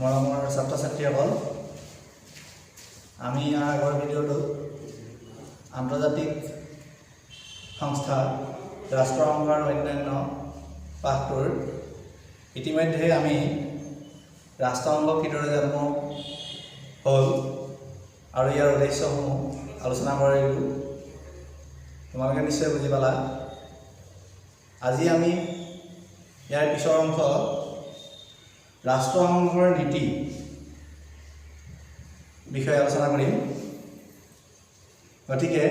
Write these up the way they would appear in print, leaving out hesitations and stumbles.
মৰমৰ ছাত্ৰ ছাত্ৰীসকল, আমি ইয়াৰ আগৰ ভিডিঅ'টোত আন্তৰ্জাতিক সংস্থা ৰাষ্ট্ৰসংঘ আৰু অন্যান্য পাঠটোৰ ইতিমধ্যে আমি ৰাষ্ট্ৰসংঘ কিদৰে জন্ম হ'ল আৰু ইয়াৰ উদ্দেশ্যসমূহ আলোচনা কৰিলোঁ। তোমালোকে নিশ্চয় বুজি পালা। আজি আমি ইয়াৰ পিছৰ অংশ ৰাষ্ট্ৰসংঘৰ নীতি বিষয়ে আলোচনা কৰিম। গতিকে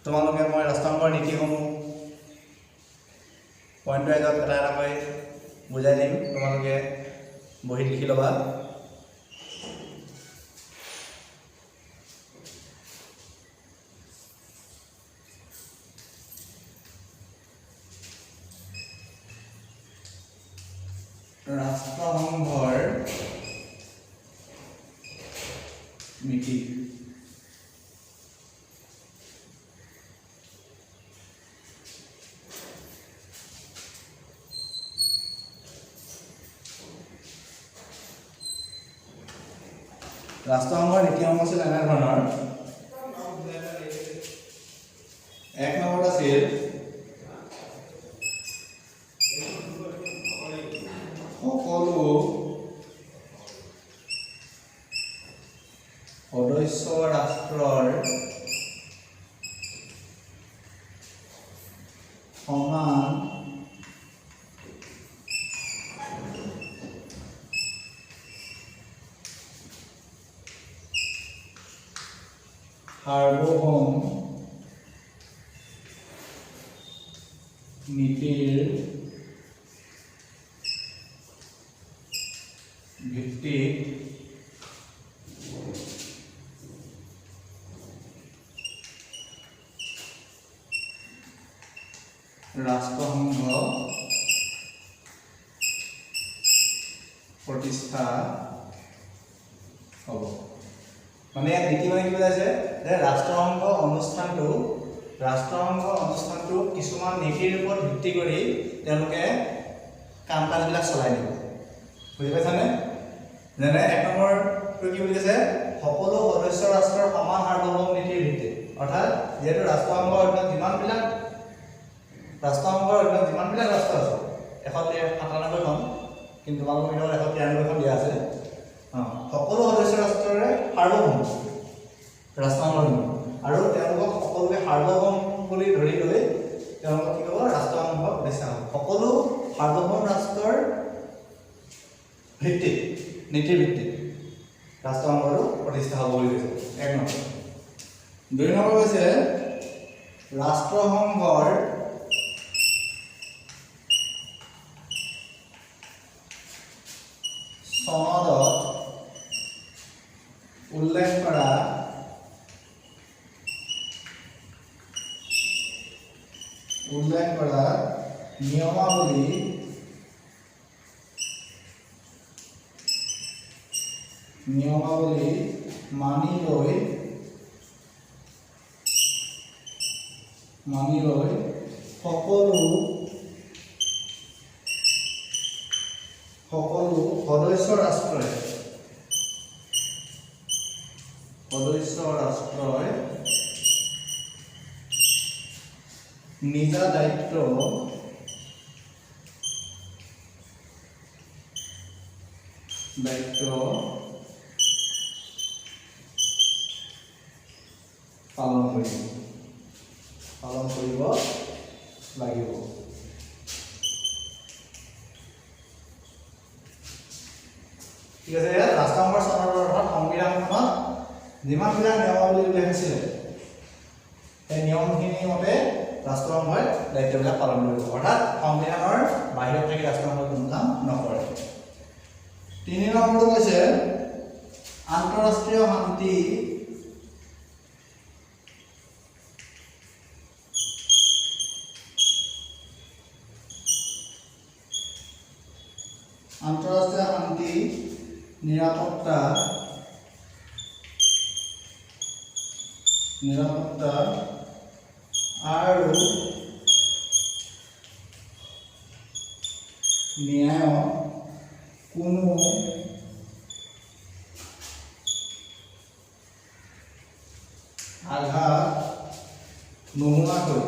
তোমালোকে মই ৰাষ্ট্ৰসংঘৰ নীতিসমূহ পইণ্ট ৱাইজত এটা এটাকৈ বুজাই দিম, তোমালোকে বহীত লিখি ল'বা। ৰাষ্ট্ৰসংঘৰ নীতি। ৰাষ্ট্ৰসংঘৰ নীতিসমূহ আছিল এনেধৰণৰ। এক নম্বৰত আছিল সকলো সদস্য ৰাষ্ট্ৰৰ সমান সাৰ্বভৌম নীতিৰ ভিত্তিত ৰাষ্ট্ৰসংঘ প্ৰতিষ্ঠা হ'ব। মানে ইয়াত নীতি মানে কি বুজাইছে যে ৰাষ্ট্ৰসংঘ অনুষ্ঠানটো কিছুমান নীতিৰ ওপৰত ভিত্তি কৰি তেওঁলোকে কাম কাজবিলাক চলাই নিব। বুজি পাইছানে? যেনে এক নম্বৰটো কি বুলি কৈছে? সকলো সদস্য ৰাষ্ট্ৰৰ সমান সাৰ্বভৌম নীতিৰ ভিত্তিত। অৰ্থাৎ যিহেতু ৰাষ্ট্ৰসংঘৰ অধীনত যিমানবিলাক ৰাষ্ট্ৰ আছে, 197খন, কিন্তু তোমালোকৰ ভিতৰত 193খন দিয়া আছে। সকলো সদস্য ৰাষ্ট্ৰৰে সাৰ্বভৌম ৰাষ্ট্ৰসংঘৰ অধীনত, আৰু তেওঁলোকক সকলোকে সাৰ্বভৌম বুলি ধৰি লৈ তেওঁলোকক কি ক'ব? ৰাষ্ট্ৰসংঘ প্ৰতিষ্ঠা হ'ব। সকলো সাৰ্বভৌম ৰাষ্ট্ৰৰ ভিত্তিত, নীতিৰ ভিত্তিত ৰাষ্ট্ৰসংঘটো প্ৰতিষ্ঠা হ'ব বুলি কৈছে। এক নম্বৰ। দুই নম্বৰ হৈছে ৰাষ্ট্ৰসংঘৰ চনদত উল্লেখ কৰা উল্লেখ কৰা নিয়মাৱলী নিয়মাৱলী মানি লৈ সকলো সকলো সদস্য ৰাষ্ট্ৰই নিজা দায়িত্ব দায়িত্ব পালন কৰিব লাগিব। ঠিক আছে। ইয়াত ৰাষ্ট্ৰসংঘৰ চনদৰ, অৰ্থাৎ সংবিধানখনত যিমানবিলাক নিয়মাৱলী উল্লেখ আছিলে, সেই নিয়মখিনি মতে ৰাষ্ট্ৰসংঘই দায়িত্ববিলাক পালন কৰিব। অৰ্থাৎ সংবিধানৰ বাহিৰত থাকি ৰাষ্ট্ৰসংঘই কোনো কাম নকৰে। তিনি নম্বৰটো হৈছে আন্তঃৰাষ্ট্ৰীয় শান্তি, নিৰাপত্তা আৰু ন্যায়ক কোনো আঘাত নোহোৱাকৈ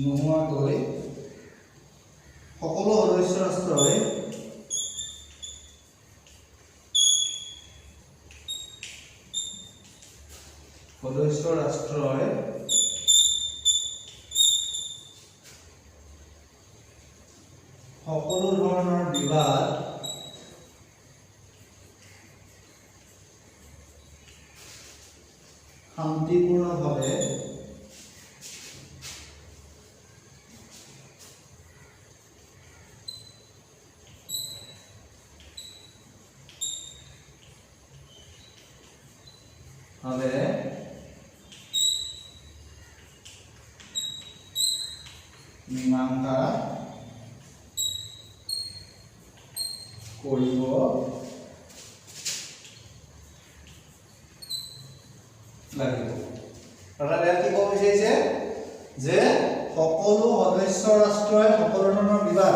নোহোৱাকৈ সকলো সদস্য ৰাষ্ট্ৰই সকলো ধৰণৰ বিবাদ শান্তিপূৰ্ণভাৱে মীমাংসা কৰিব লাগিব। অৰ্থাৎ ইয়াত কি ক'ব বিচাৰিছে যে সকলো সদস্য ৰাষ্ট্ৰই সকলো ধৰণৰ বিবাদ,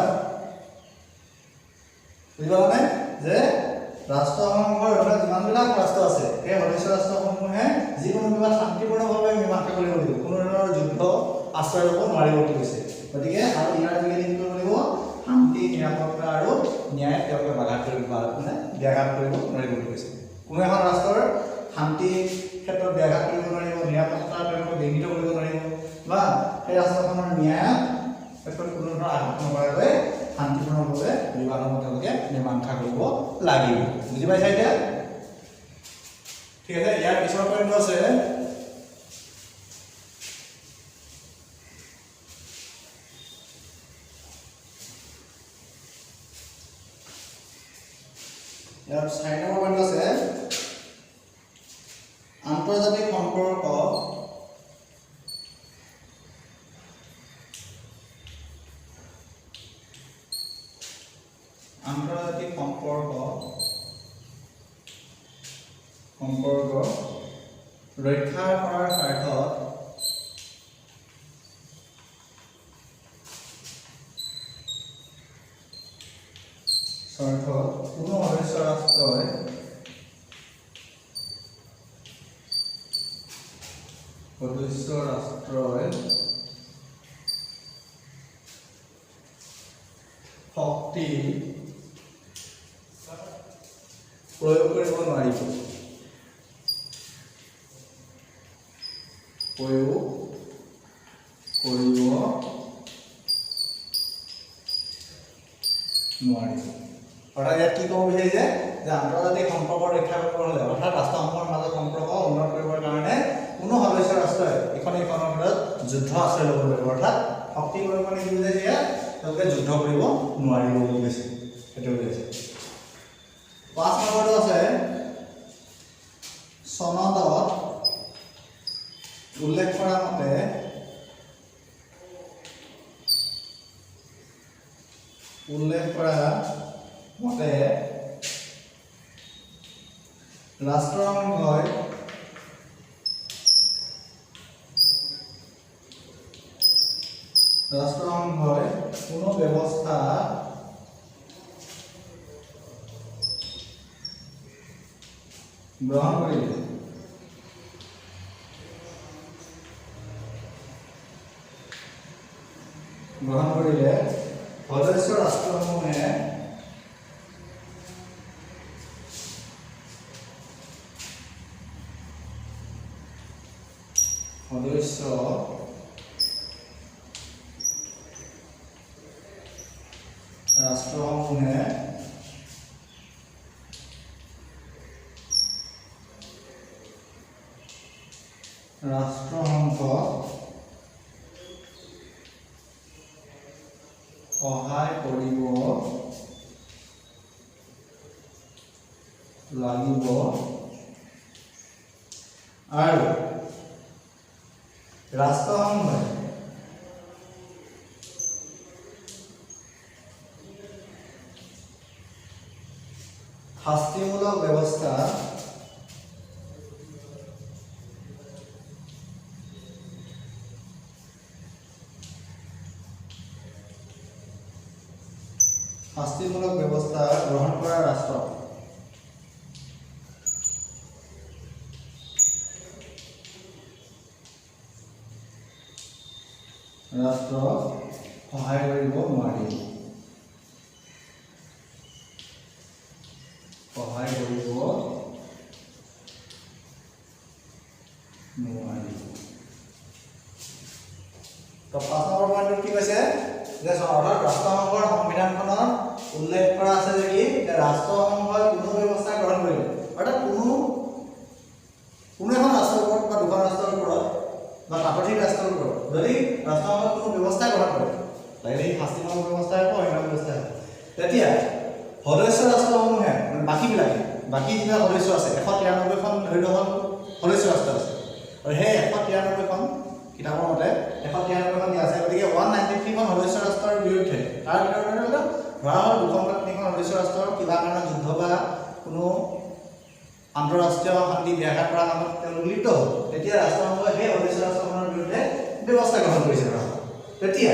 বুজি পালানে, যে ৰাষ্ট্ৰসংঘৰ অধীনত যিমানবিলাক ৰাষ্ট্ৰ আছে সেই সদস্য ৰাষ্ট্ৰসমূহে যিকোনো বিবাদ শান্তিপূৰ্ণভাৱে মীমাংসা কৰিব লাগিব, কোনো ধৰণৰ যুদ্ধ আশ্ৰয় ল'ব নোৱাৰিব বুলি কৈছে। গতিকে আৰু ইয়াৰ যোগেদি কি কৰিব লাগিব, শান্তি, নিৰাপত্তা আৰু ন্যায় তেওঁলোকে বাঘাত কৰিব মানে ব্যাঘাত কৰিব নোৱাৰিব বুলি কৈছে। কোনো এখন ৰাষ্ট্ৰৰ শান্তি ক্ষেত্ৰত ব্যাঘাত কৰিব নোৱাৰিব, নিৰাপত্তা তেওঁলোকে বিঘ্নিত কৰিব নোৱাৰিব, বা সেই ৰাষ্ট্ৰখনৰ ন্যায় ক্ষেত্ৰত কোনো ধৰণৰ আঘাত নকৰাকৈ শান্তিপূৰ্ণভাৱে বিবাদসমূহ তেওঁলোকে মীমাংসা কৰিব লাগিব। বুজি পাইছা এতিয়া? ঠিক আছে। ইয়াৰ পিছৰ পইণ্টটো আছে ইয়াৰ 4 নম্বৰ পইণ্টটো আছে আন্তৰ্জাতিক সম্পৰ্ক সম্পৰ্ক ৰক্ষা কৰাৰ স্বাৰ্থত কোনো সদস্য ৰাষ্ট্ৰই শক্তি প্ৰয়োগ কৰিব নোৱাৰিব, প্ৰয়োগ কৰিব নোৱাৰিব। অৰ্থাৎ ইয়াত কি ক'ব বিচাৰিছে যে আন্তৰ্জাতিক সম্পৰ্ক ৰক্ষা কৰিব হ'লে, অৰ্থাৎ ৰাষ্ট্ৰসমূহৰ মাজত সম্পৰ্ক উন্নত কৰিবৰ কাৰণে কোনো সদস্য ৰাষ্ট্ৰই ইখন ইখনৰ মাজত যুদ্ধ আশ্ৰয় ল'ব নোৱাৰিব। অৰ্থাৎ শক্তি প্ৰয়োগ মানে কি বুজাইছে ইয়াত, তেওঁলোকে যুদ্ধ কৰিব নোৱাৰিব বুলি কৈছে, সেইটো বুজাইছে। 5 নম্বৰটো আছে চনদত উল্লেখ কৰা মতে ৰাষ্ট্ৰসংঘই কোনো ব্যৱস্থা গ্ৰহণ কৰিলে সদস্য ৰাষ্ট্ৰসমূহে সদস্য ৰাষ্ট্ৰসমূহে ৰাষ্ট্ৰসংঘক সহায় কৰিব লাগিব আৰু ৰাষ্ট্ৰসংঘই শাস্তিমূলক ব্যৱস্থা শাস্তিমূলক ব্যৱস্থা গ্ৰহণ কৰা ৰাষ্ট্ৰ ৰাষ্ট্ৰক সহায় কৰিব নোৱাৰি, সহায় কৰিব নোৱাৰি। তো 5 নম্বৰ পইণ্টত কি কৈছে যে অৰ্থাৎ ৰাষ্ট্ৰসংঘৰ সংবিধানখনত উল্লেখ কৰা আছে যে কি ৰাষ্ট্ৰসংঘই কোনো ব্যৱস্থা গ্ৰহণ কৰিলে, অৰ্থাৎ কোনো কোনো এখন ৰাষ্ট্ৰৰ ওপৰত বা দুখন ৰাষ্ট্ৰৰ ওপৰত বা তাতোধিক ৰাষ্ট্ৰৰ ওপৰত যদি ৰাষ্ট্ৰসংঘই কোনো ব্যৱস্থা গ্ৰহণ কৰে, লাগিলে সি শাস্তিমূলক ব্যৱস্থাই হওক অন্য ব্যৱস্থাই হওক, তেতিয়া সদস্য ৰাষ্ট্ৰসমূহে মানে বাকীবিলাকে, বাকী যিবিলাক সদস্য আছে 193খন ধৰি লওক সদস্য ৰাষ্ট্ৰ আছে, আৰু সেই 193খন কিতাপৰ মতে 193খন দিয়া আছে, গতিকে 193খন সদস্য ৰাষ্ট্ৰৰ বিৰুদ্ধে তাৰ ভিতৰত ধৰি লওক ধৰা হ'ল দুখন বা তিনিখন সদস্য ৰাষ্ট্ৰৰ কিবা কাৰণত যুদ্ধ বা কোনো আন্তঃৰাষ্ট্ৰীয় শান্তি ব্যাঘাত কৰা কামত তেওঁলোক লিপ্ত হ'ল, তেতিয়া ৰাষ্ট্ৰসংঘই সেই সদস্য ৰাষ্ট্ৰখনৰ বিৰুদ্ধে ব্যৱস্থা গ্ৰহণ কৰিছে ধৰা হ'ল। তেতিয়া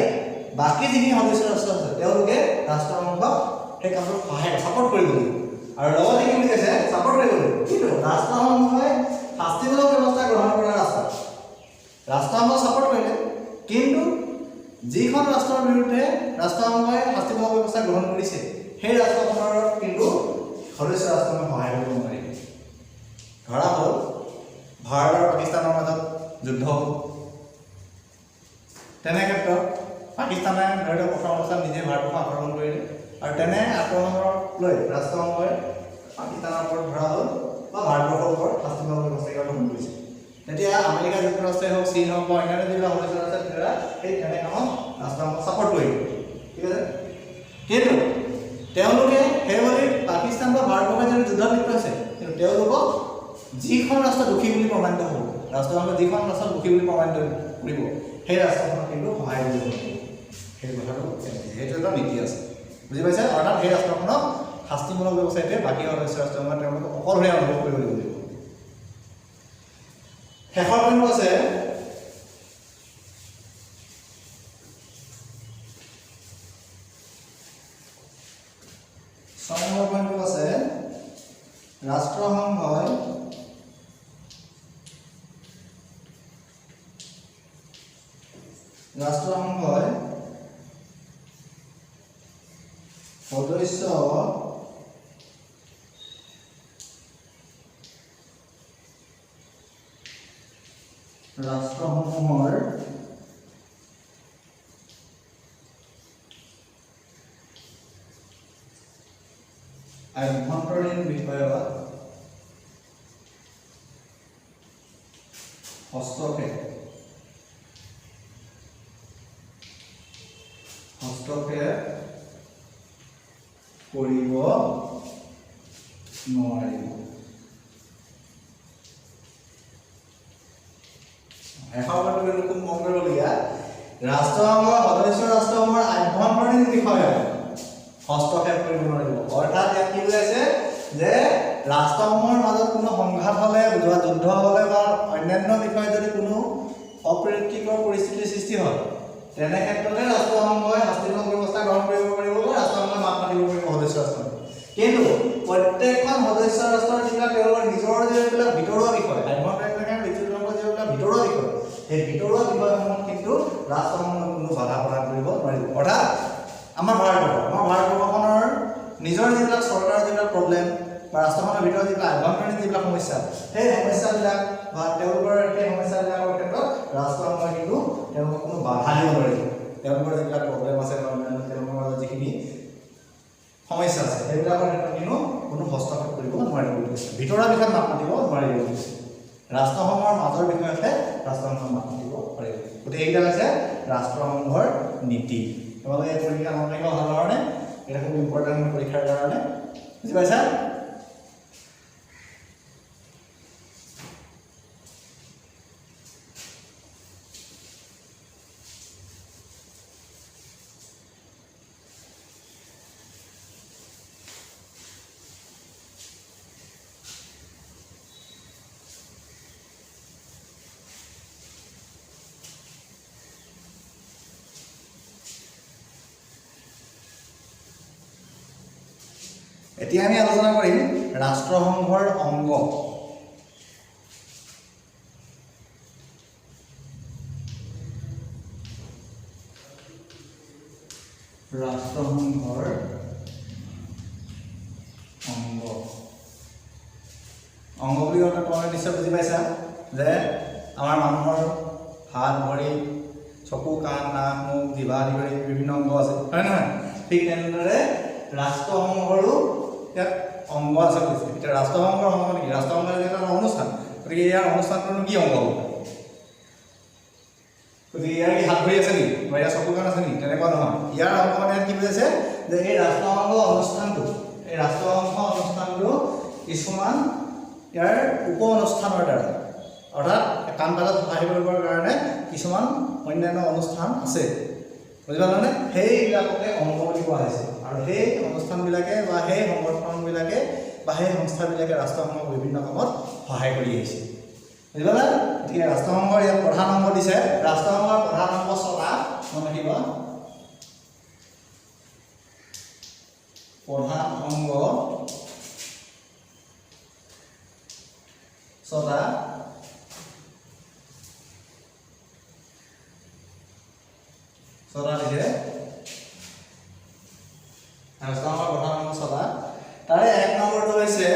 বাকী যিখিনি সদস্য ৰাষ্ট্ৰ আছে তেওঁলোকে ৰাষ্ট্ৰসংঘক সেই কামটোত সহায় ছাপৰ্ট কৰিব লাগিব, আৰু লগতে কি বুলি কৈছে ছাপৰ্ট কৰিব লাগিব, কিন্তু ৰাষ্ট্ৰসংঘই শাস্তিমূলক ব্যৱস্থা গ্ৰহণ কৰা ৰাষ্ট্ৰসংঘ ছাপৰ্ট কৰিলে, কিন্তু যিখন ৰাষ্ট্ৰৰ বিৰুদ্ধে ৰাষ্ট্ৰসংঘই শাস্তিমূলক ব্যৱস্থা গ্ৰহণ কৰিছে সেই ৰাষ্ট্ৰখনৰ কিন্তু সদস্য ৰাষ্ট্ৰসমূহে সহায় কৰিব নোৱাৰিব। ধৰা হ'ল ভাৰত আৰু পাকিস্তানৰ মাজত যুদ্ধ হ'ল, তেনে ক্ষেত্ৰত পাকিস্তানে ধৰি লওক প্ৰথম অৱস্থাত নিজে ভাৰতবৰ্ষ আক্ৰমণ কৰিলে, আৰু তেনে আক্ৰমণক লৈ ৰাষ্ট্ৰসংঘই পাকিস্তানৰ ওপৰত ধৰা হ'ল বা ভাৰতবৰ্ষৰ ওপৰত শাস্তিমূলক ব্যৱস্থা গ্ৰহণ কৰিছে, তেতিয়া আমেৰিকা যুক্তৰাষ্ট্ৰই হওক, চীন হওক বা অন্যান্য যিবিলাক সদস্য ৰাষ্ট্ৰ আছে সেই তেনে কামত ৰাষ্ট্ৰসংঘক ছাপৰ্ট কৰিব, ঠিক আছে। কিন্তু তেওঁলোকে সেইবুলি পাকিস্তান বা ভাৰতবৰ্ষই যদি যুদ্ধত লিপ্ত হৈছে, কিন্তু তেওঁলোকক যিখন ৰাষ্ট্ৰ দোষী বুলি প্ৰমাণিত হ'ব, ৰাষ্ট্ৰসংঘ যিখন ৰাষ্ট্ৰ দোষী বুলি প্ৰমাণিত কৰিব সেই ৰাষ্ট্ৰখনক কিন্তু সহায় কৰিব নোৱাৰিব। সেই কথাটো সেইটো এটা নীতি আছে, বুজি পাইছে। অৰ্থাৎ সেই ৰাষ্ট্ৰখনক শাস্তিমূলক ব্যৱস্থাটোৱে বাকী সদস্য ৰাষ্ট্ৰসমূহে তেওঁলোকক অকলশৰীয়া অনুভৱ কৰিব লাগিব। শেষৰ পইণ্টটো আছে ছয় নম্বৰ পইণ্টটো আছে ৰাষ্ট্ৰসংঘই সদস্য ৰাষ্ট্ৰসমূহৰ আভ্যন্তৰীণ বিষয়ত হস্তক্ষেপ কৰিব নোৱাৰিব। শেষৰ পইণ্টটো কিন্তু খুব মন কৰিবলগীয়া, ৰাষ্ট্ৰসংঘৰ সদস্য ৰাষ্ট্ৰসমূহৰ আভ্যন্তৰীণ বিষয়ত হস্তক্ষেপ কৰিব নোৱাৰিব। অৰ্থাৎ ইয়াত কি বুজাইছে যে ৰাষ্ট্ৰসমূহৰ মাজত কোনো সংঘাত হ'লে, যুদ্ধ হ'লে বা অন্যান্য বিষয়ত যদি কোনো অপ্ৰীতিকৰ পৰিস্থিতিৰ সৃষ্টি হয়, তেনে ক্ষেত্ৰতে ৰাষ্ট্ৰসংঘই শাস্তিমূলক ব্যৱস্থা গ্ৰহণ কৰিব পাৰিব বা ৰাষ্ট্ৰসংঘই মাত মাতিব পাৰিব সদস্য ৰাষ্ট্ৰসমূহ। কিন্তু প্ৰত্যেকখন সদস্য ৰাষ্ট্ৰৰ যিবিলাক তেওঁলোকৰ নিজৰ যিবিলাক ভিতৰুৱা বিষয়, আভ্যন্তৰীণ যিবিলাক ভিতৰুৱা বিষয়, সেই ভিতৰুৱা বিষয়সমূহত কিন্তু ৰাষ্ট্ৰসমূহক কোনো বাধা প্ৰদান কৰিব নোৱাৰিব। অৰ্থাৎ আমাৰ ভাৰতবৰ্ষখনৰ নিজৰ যিবিলাক চৰকাৰৰ যিবিলাক প্ৰব্লেম বা ৰাষ্ট্ৰখনৰ ভিতৰত যিবিলাক আভ্যন্তৰীণ যিবিলাক সমস্যা, সেই সমস্যাবিলাক বা তেওঁলোকৰ সেই সমস্যাবিলাকৰ ক্ষেত্ৰত ৰাষ্ট্ৰসমূহে কিন্তু তেওঁলোকক কোনো বাধা দিব নোৱাৰিব। তেওঁলোকৰ যিবিলাক প্ৰব্লেম আছে বা অন্যান্য তেওঁলোকৰ মাজত যিখিনি সমস্যা আছে সেইবিলাকৰ ক্ষেত্ৰত কিন্তু কোনো হস্তক্ষেপ কৰিব নোৱাৰিব বুলি কৈছে। ভিতৰুৱা বিষয়ত মাত মাতিব নোৱাৰিব বুলি কৈছে। ৰাষ্ট্ৰসমূহৰ মাজৰ বিষয়তহে ৰাষ্ট্ৰসংঘ মাত মাতিব পাৰিব। গতিকে এইকেইটা হৈছে ৰাষ্ট্ৰসংঘৰ নীতি। তোমালোকে এই পৰীক্ষা মনত ৰাখিব ভাল কাৰণে, এটা খুব ইম্পৰ্টেণ্ট পৰীক্ষাৰ কাৰণে, বুজি পাইছা। এতিয়া আমি আলোচনা কৰিম ৰাষ্ট্ৰসংঘৰ অংগ। ৰাষ্ট্ৰসংঘৰ অংগ, অংগ বুলি কওঁতে তোমালোকে নিশ্চয় বুজি পাইছা যে আমাৰ মানুহৰ হাত, ভৰি, চকু, কাণ, নাক, মুখ, জিভা আদি কৰি বিভিন্ন অংগ আছে, হয় নহয়? ঠিক তেনেদৰে ৰাষ্ট্ৰসংঘৰো ইয়াত অংগ আছে বুলিছে। এতিয়া ৰাষ্ট্ৰসংঘৰ অংগ নেকি? ৰাষ্ট্ৰসংঘৰ এটা অনুষ্ঠান, গতিকে ইয়াৰ অনুষ্ঠানটোনো কি অংগ হ'ব? গতিকে ইয়াৰ কি হাত ভৰি আছে নেকি বা ইয়াৰ চকু কাণ আছে নেকি? তেনেকুৱা নহয়। ইয়াৰ অংগ মানে ইয়াত কি বুজাইছে যে এই ৰাষ্ট্ৰসংঘ অনুষ্ঠানটো, এই ৰাষ্ট্ৰসংঘ অনুষ্ঠানটো কিছুমান ইয়াৰ উপ অনুষ্ঠানৰ দ্বাৰা, অৰ্থাৎ কাম কাজত সহায় কৰিবৰ কাৰণে কিছুমান অন্যান্য অনুষ্ঠান আছে, বুজি পালানে? সেইবিলাককে অংগ বুলি কোৱা হৈছে। আৰু সেই অনুষ্ঠানবিলাকে বা সেই সংগঠনবিলাকে বা সেই সংস্থাবিলাকে ৰাষ্ট্ৰসংঘক বিভিন্ন কামত সহায় কৰি আহিছে, বুজি পালা? গতিকে ৰাষ্ট্ৰসংঘৰ ইয়াত প্ৰধান অংগ দিছে। ৰাষ্ট্ৰসংঘৰ প্ৰধান অংগ ছটা, মনত ৰাখিব। প্ৰধান অংগ ছটা। ছটা দিছে ৰাষ্ট্ৰসংঘৰ প্ৰধান অংগ ছটা। তাৰে এক নম্বৰটো হৈছে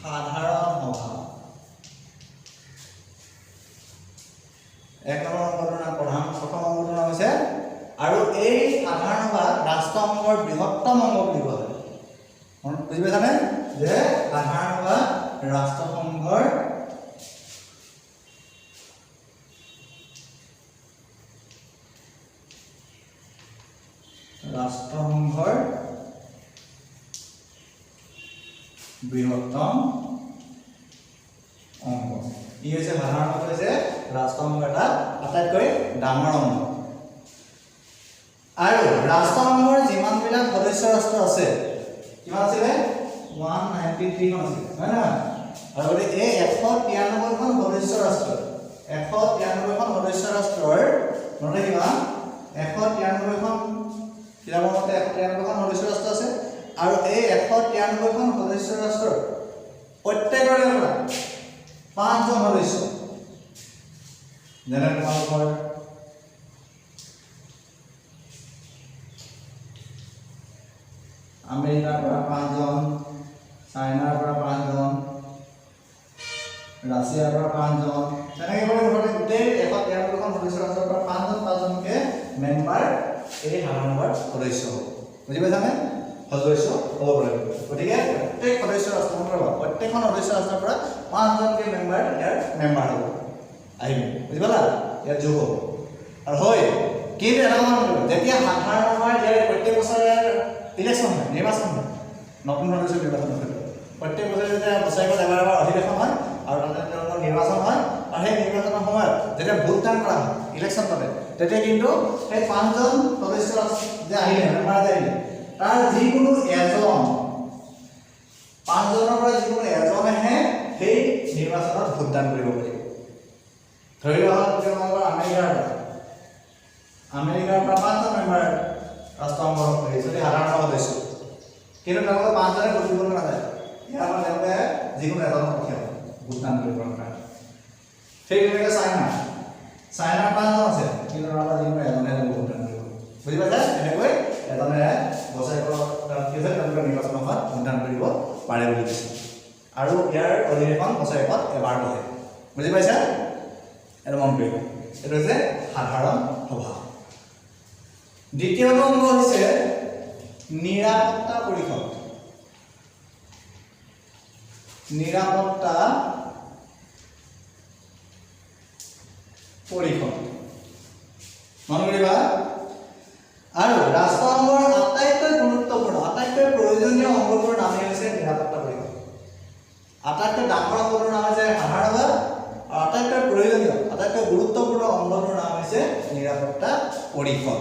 সাধাৰণ সভা। এক নম্বৰ অংগটোৰ নাম প্ৰধান, প্ৰথম অংগটোৰ নাম হৈছে, আৰু এই সাধাৰণ সভা ৰাষ্ট্ৰসংঘৰ বৃহত্তম অংগ বুলি কোৱা হয়। বুজি পাইছানে যে সাধাৰণ সভা ৰাষ্ট্ৰসংঘৰ ৰাষ্ট্ৰসংঘৰ বৃহত্তম অংগ। ই হৈছে সাধাৰণ সভা হৈছে ৰাষ্ট্ৰসংঘৰ এটা আটাইতকৈ ডাঙৰ অংগ। আৰু ৰাষ্ট্ৰসংঘৰ যিমানবিলাক সদস্য ৰাষ্ট্ৰ আছে, কিমান আছিলে? 193খন আছিলে, হয় নহয়? আৰু গতিকে এই 193খন সদস্য ৰাষ্ট্ৰ, 193খন সদস্য ৰাষ্ট্ৰৰ মনত ৰাখিবা, 193খন কিতাপৰ মতে 193খন সদস্য ৰাষ্ট্ৰ আছে। আৰু এই 193খন সদস্য ৰাষ্ট্ৰৰ প্ৰত্যেকৰে পৰা 5জন সদস্য, যেনে তোমালোকৰ আমেৰিকাৰ পৰা 5জন, চাইনাৰ পৰা 5জন, ৰাছিয়াৰ পৰা 5জন, তেনেকৈ কৰি মুঠতে গোটেই 193খন সদস্য ৰাষ্ট্ৰৰ পৰা 5জন 5জনকৈ মেম্বাৰ এই সাধাৰণ সভাৰ সদস্য হ'ব। বুজি পাইছানে? সদস্য হ'ব পাৰিব। গতিকে প্ৰত্যেক সদস্য ৰাষ্ট্ৰৰ পৰা, প্ৰত্যেকখন সদস্য ৰাষ্ট্ৰৰ পৰা 5জনকৈ মেম্বাৰ ইয়াৰ মেম্বাৰ হ'ব আহিব, বুজি পালা? ইয়াত যোগ হ'ব। আৰু হয়, কিন্তু এটা কথা মনত ৰাখিবা, যেতিয়া সাধাৰণ সভাৰ ইয়াৰ প্ৰত্যেক বছৰে ইলেকশ্যন হয়, নিৰ্বাচন হয়, নতুন সদস্য নিৰ্বাচনৰ ক্ষেত্ৰত প্ৰত্যেক বছৰে যেতিয়া বছৰেকত এবাৰ এবাৰ অধিৱেশন হয় আৰু তাতে তেওঁলোকৰ নিৰ্বাচন হয়, আৰু সেই নিৰ্বাচনৰ সময়ত যেতিয়া ভোটদান কৰা হয়, ইলেকশ্যন পাতে, তেতিয়া কিন্তু সেই 5জন সদস্য যে আহিলে, মেম্বাৰ যে আহিলে, তাৰ যিকোনো এজন, 5জনৰ পৰা যিকোনো এজনেহে সেই নিৰ্বাচনত ভোটদান কৰিব পাৰিব। ধৰি লোৱা হ'ল তেওঁলোকৰ আমেৰিকাৰ পৰা 5জন মেম্বাৰ ৰাষ্ট্ৰসংঘৰ যদি সাধাৰণ সদস্য, কিন্তু তেওঁলোকে 5জনে ভোট দিবলৈ নাযায়, ইয়াৰ পৰা তেওঁলোকে যিকোনো এজনক পঠিয়াব ভোটদান কৰিবৰ কাৰণে। ঠিক তেনেকৈ চাইনা, চাইনাৰ 5জন আছে, কিন্তু তাৰ পৰা যিকোনো এজনে ভোটদান কৰিব। বুজি পাইছা? এনেকৈ এজনে বছৰেকত কি হৈছে, তেওঁলোকে নিৰ্বাচনৰ সময়ত ভোটদান কৰিব পাৰে বুলি কৈছে। আৰু ইয়াৰ অধিৱেশন বছৰেকত এবাৰ বহে। বুজি পাইছা? এইটো মন কৰিব। এইটো হৈছে সাধাৰণ সভা। দ্বিতীয়টো অংগ হৈছে নিৰাপত্তা পৰিষদ। নিৰাপত্তা পৰিষদ মন কৰিবা। আৰু ৰাষ্ট্ৰসংঘৰ আটাইতকৈ গুৰুত্বপূৰ্ণ, আটাইতকৈ প্ৰয়োজনীয় অংগটোৰ নামেই হৈছে নিৰাপত্তা পৰিষদ। আটাইতকৈ ডাঙৰ অংগটোৰ নাম হৈছে সাধাৰণ সভা, আৰু আটাইতকৈ প্ৰয়োজনীয়, আটাইতকৈ গুৰুত্বপূৰ্ণ অংগটোৰ নাম হৈছে নিৰাপত্তা পৰিষদ।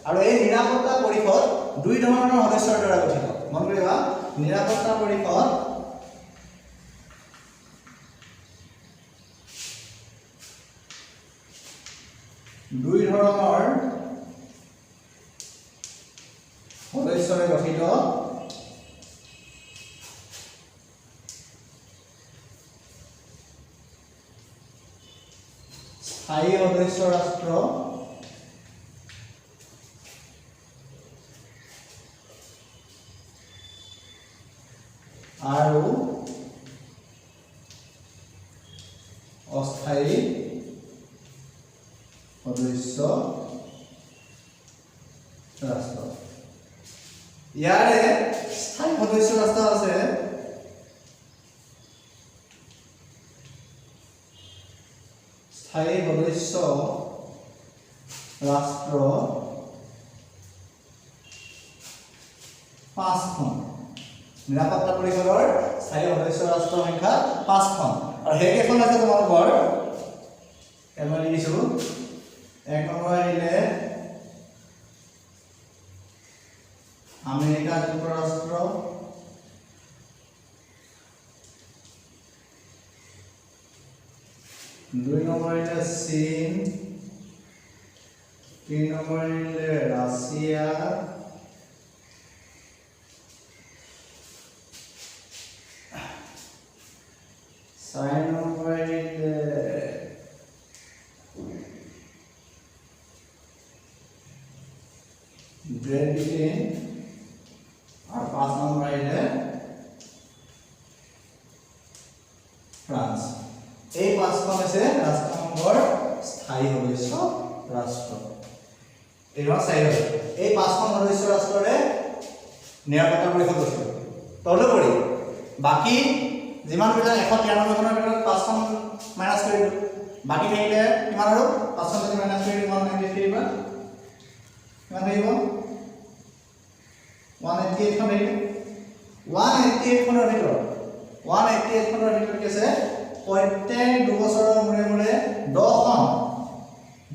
আৰু এই নিৰাপত্তা পৰিষদ দুই ধৰণৰ সদস্যৰ দ্বাৰা গঠিত। মন কৰিবা, নিৰাপত্তা পৰিষদ দুই ধৰণৰ স্থায়ী সদস্য ৰাষ্ট্ৰ আৰু অস্থায়ী সদস্য ৰাষ্ট্ৰ। ইয়াৰে স্থায়ী সদস্য ৰাষ্ট্ৰ আছে স্থায়ী সদস্য ৰাষ্ট্ৰ 5খন। নিৰাপত্তা পৰিষদৰ স্থায়ী সদস্য ৰাষ্ট্ৰৰ সংখ্যা 5খন আৰু সেইকেইখন হৈছে তোমালোকৰ, মই লিখিছোঁ, 1 নম্বৰ আহিলে আমেৰিকা যুক্তৰাষ্ট্ৰ, 2 নম্বৰ আহিলে চীন, 3 নম্বৰ আহিলে ৰাছিয়া, 4 নম্বৰ আহিলে গ্ৰেট ব্ৰিটেইন আৰু 5 নম্বৰ আহিলে ফ্ৰান্স। এই 5খন হৈছে ৰাষ্ট্ৰসংঘৰ স্থায়ী সদস্য ৰাষ্ট্ৰ। এইখন স্থায়ী সদস্য। এই 5খন সদস্য ৰাষ্ট্ৰৰে নিৰাপত্তা পৰিষদ গঠিত। তদুপৰি বাকী যিমানবিলাক 193খনৰ ভিতৰত 5খন মাইনাছ কৰি দিলোঁ, বাকী থাকিলে কিমান আৰু 5খন যদি মাইনাছ কৰি দিওঁ 193 পৰা কিমান থাকিব? 188খন থাকিব। 188খনৰ ভিতৰত 188খনৰ ভিতৰত কি আছে? প্ৰত্যেক দুবছৰৰ মূৰে মূৰে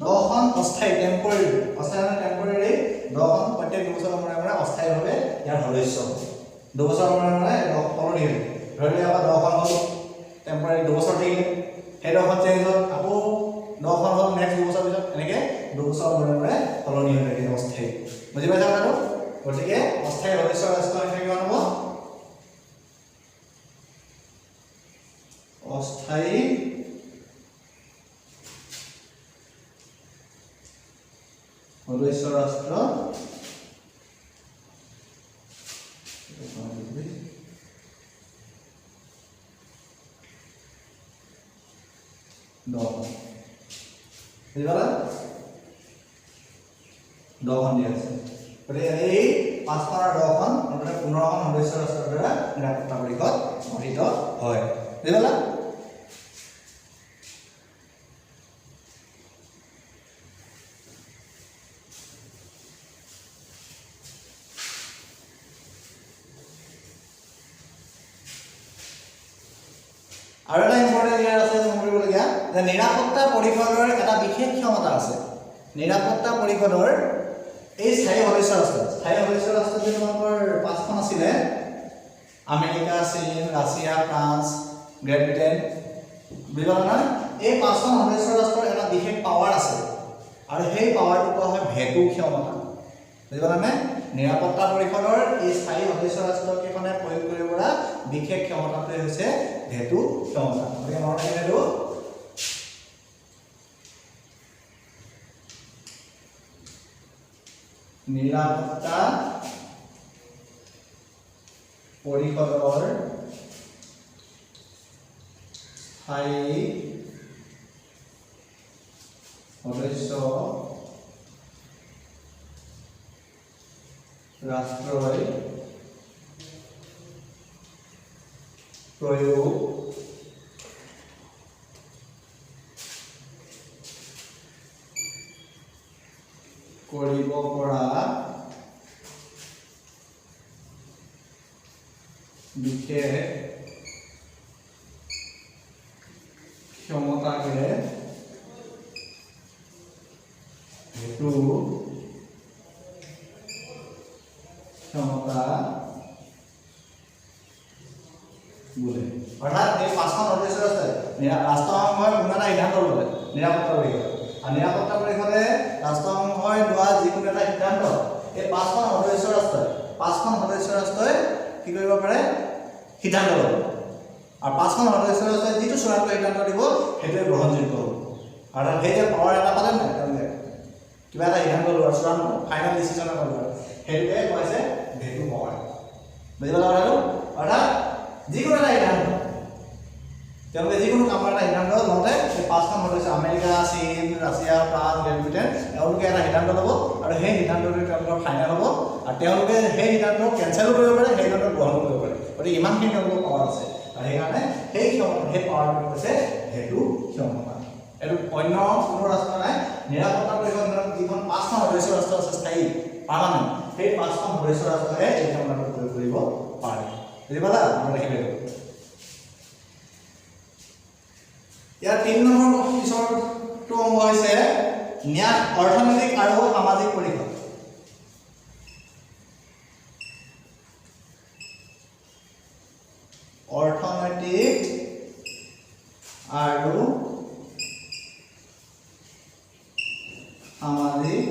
10খন অস্থায়ী, টেম্পৰেৰী, অস্থায়ী মানে টেম্পৰেৰী 10খন প্ৰত্যেক দুবছৰৰ মূৰে মূৰে অস্থায়ীভাৱে ইয়াৰ সদস্য হ'ব। দুবছৰৰ মূৰে মূৰে সলনি হৈ ধৰি লওক আকৌ 10খন হ'ল টেম্পৰেৰী, দুবছৰ থাকিলে সেই 10খন চেঞ্জ হ'ল, আকৌ 10খন হ'ল নেক্সট দুবছৰ পিছত, এনেকৈ দুবছৰৰ মূৰে মূৰে সলনি হৈ থাকে অস্থায়ী। বুজি পাইছা কথাটো? গতিকে অস্থায়ী সদস্য ৰাষ্ট্ৰৰ সংখ্যা কিমান হ'ব? অস্থায়ী সদস্য ৰাষ্ট্ৰ 10খন। বুজি পালা? 10খন দিয়া আছে। গতিকে এই 5খন আৰু 10খন মুঠতে 15খন সদস্য ৰাষ্ট্ৰৰ দ্বাৰা নিৰাপত্তা পৰিষদ গঠিত হয়। বুজি পালা? আৰু এটা ইম্পৰ্টেণ্ট ইয়াত আছে মন কৰিবলগীয়া যে নিৰাপত্তা পৰিষদৰ এটা বিশেষ ক্ষমতা আছে। নিৰাপত্তা পৰিষদৰ এই স্থায়ী সদস্য ৰাষ্ট্ৰ, স্থায়ী সদস্য ৰাষ্ট্ৰ যে তোমালোকৰ 5খন আছিলে, আমেৰিকা, চীন, ৰাছিয়া, ফ্ৰান্স, গ্ৰেট ব্ৰিটেইন, বুজি পালা নহয়? এই 5খন সদস্য ৰাষ্ট্ৰৰ এটা বিশেষ পাৱাৰ আছে আৰু সেই পাৱাৰটো কোৱা হয় ভেটো ক্ষমতা। বুজি পালানে? নিৰাপত্তা পৰিষদৰ এই স্থায়ী সদস্য ৰাষ্ট্ৰকেইখনে প্ৰয়োগ কৰিব পৰা বিশেষ ক্ষমতাটোৱে হৈছে ভেটো ক্ষমতা। গতিকে মনত ৰাখিবা এইটো। নিৰাপত্তা পৰিষদৰ স্থায়ী সদস্য ৰাষ্ট্ৰই প্ৰয়োগ কৰিব পৰা বিশেষ ক্ষমতাকে ভেটো ক্ষমতা বোলে। অৰ্থাৎ এই 5খন সদস্য আছে, ৰাষ্ট্ৰসংঘই কোনো এটা সিদ্ধান্ত ল'লে নিৰাপত্তা পৰিষদে, আৰু নিৰাপত্তা পৰিষদে ৰাষ্ট্ৰসংঘই লোৱা যিকোনো এটা সিদ্ধান্ত এই 5খন সদস্য ৰাষ্ট্ৰই, 5খন সদস্য ৰাষ্ট্ৰই কি কৰিব পাৰে? সিদ্ধান্ত ল'ব, আৰু 5খন সদস্য ৰাষ্ট্ৰই যিটো চূড়ান্ত সিদ্ধান্ত দিব সেইটোৱে গ্ৰহণযোগ্য হ'ব। অৰ্থাৎ সেই যে পাৱাৰ এটা পালে নাই তেওঁলোকে কিবা এটা সিদ্ধান্ত লোৱাৰ, চূড়ান্ত ফাইনেল ডিচিশ্যন এটা লোৱাৰ, সেইটোকে কৈছে ভেটু পাৱাৰ। বুজি পালা কথাটো? অৰ্থাৎ যিকোনো এটা সিদ্ধান্ত, তেওঁলোকে যিকোনো কামৰ এটা সিদ্ধান্ত লওঁতে এই পাঁচখন সদস্য আমেৰিকা, চীন, ৰাছিয়া, ফ্ৰান্স, গ্ৰেট ব্ৰিটেইন, তেওঁলোকে এটা সিদ্ধান্ত ল'ব আৰু সেই সিদ্ধান্তটো তেওঁলোকৰ ফাইনেল হ'ব আৰু তেওঁলোকে সেই সিদ্ধান্ত কেঞ্চেলো কৰিব পাৰে, সেই সিদ্ধান্ত গ্ৰহণো কৰিব পাৰে। গতিকে ইমানখিনি তেওঁলোকৰ পাৱাৰ আছে আৰু সেইকাৰণে সেই ক্ষমতা, সেই পাৱাৰটো হৈছে সেইটো ক্ষমতা। এইটো অন্য কোনো ৰাষ্ট্ৰ নাই। নিৰাপত্তা পৰিষদত যিখন পাঁচখন সদস্য ৰাষ্ট্ৰ আছে স্থায়ী পাৰ্মানেণ্ট, সেই পাঁচখন সদস্য ৰাষ্ট্ৰহে এই ক্ষমতাটো প্ৰয়োগ কৰিব পাৰে। বুজি পালা? মনত ৰাখিবা এইটো। ইয়াৰ 3 নম্বৰ পিছৰটো অংগ হৈছে ন্যাস, অৰ্থনৈতিক আৰু সামাজিক পৰিষদ। অৰ্থনৈতিক আৰু সামাজিক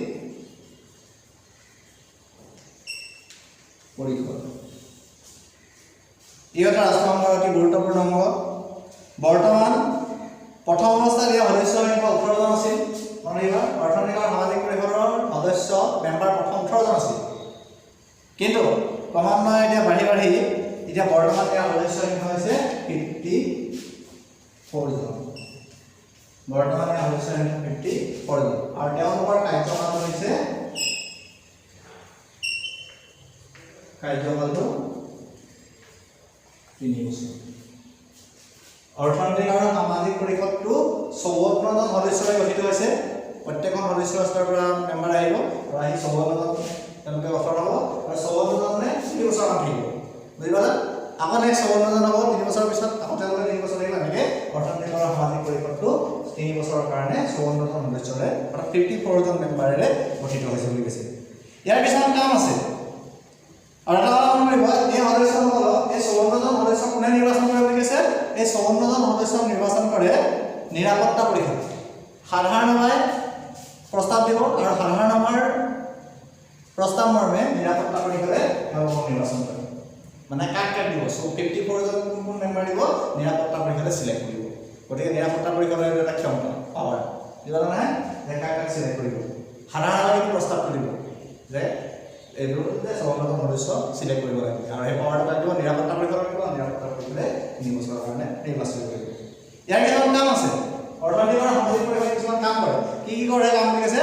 পৰিষদ, ই এটা ৰাষ্ট্ৰসংঘৰ অতি গুৰুত্বপূৰ্ণ অংগ। বৰ্তমান প্ৰথম অৱস্থাত ইয়াৰ সদস্য সংখ্যা 18জন আছিল। মনত ৰাখিবা, অৰ্থনৈতিক আৰু সামাজিক পৰিষদৰ সদস্য মেম্বাৰ প্ৰথম 18জন আছিল, কিন্তু ক্ৰমান্বয়ে এতিয়া বাঢ়ি বাঢ়ি এতিয়া বৰ্তমান ইয়াৰ সদস্য সংখ্যা হৈছে 54জন। বৰ্তমান ইয়াৰ সদস্য সংখ্যা 54জন আৰু তেওঁলোকৰ কাৰ্যকালটো হৈছে, কাৰ্যকালটো 3 বছৰ। অৰ্থনৈতিক আৰু সামাজিক পৰিষদটো 54জন সদস্যৰে গঠিত হৈছে। প্ৰত্যেকখন সদস্য ৰাষ্ট্ৰৰ পৰা মেম্বাৰ আহিব আৰু আহি 54জন তেওঁলোকে গঠন হ'ব আৰু 54জনে 3 বছৰমান থাকিব। বুজি পালা? আকৌ নেক্সট 54জন হ'ব 3 বছৰৰ পিছত, আকৌ তেওঁলোকে 3 বছৰ থাকিব। এনেকৈ অৰ্থনৈতিক আৰু সামাজিক পৰিষদটো 3 বছৰৰ কাৰণে 54জন সদস্যৰে অৰ্থাৎ 54জন মেম্বাৰেৰে গঠিত হৈছে বুলি কৈছে। ইয়াৰ কিছুমান কাম আছে আৰু এটা কথা মন কৰিব, এই সদস্যসকলক, এই 54জন সদস্যক কোনে নিৰ্বাচন কৰে বুলি কৈছে? এই 54জন সদস্যক নিৰ্বাচন কৰে নিৰাপত্তা পৰিষদ। সাধাৰণ সভাই প্ৰস্তাৱ দিব আৰু সাধাৰণ সভাৰ প্ৰস্তাৱ মৰ্মে নিৰাপত্তা পৰিষদে তেওঁলোকক নিৰ্বাচন কৰে। মানে কাক কাক দিব, 54জন কোন কোন মেম্বাৰ দিব, নিৰাপত্তা পৰিষদে চিলেক্ট কৰিব। গতিকে নিৰাপত্তা পৰিষদৰ এইটো এটা ক্ষমতা, পাৱাৰ, বুজি পালা নহয়, যে কাক কাক চিলেক্ট কৰিব। সাধাৰণ সভাই কিন্তু প্ৰস্তাৱটো দিব যে এইটো যে 54জন সদস্য চিলেক্ট কৰিব লাগে আৰু সেই পাৱাৰটো কাক দিব, নিৰাপত্তা পৰিষদক দিব। নিৰাপত্তা পৰিষদে 3 বছৰৰ কাৰণে নিৰ্বাচন কৰিব। ইয়াৰ কিছুমান কাম আছে। অৰ্থনৈতিক আৰু সামাজিক পৰিষদে কিছুমান কাম কৰে। কি কি কৰে কাম বুলি কৈছে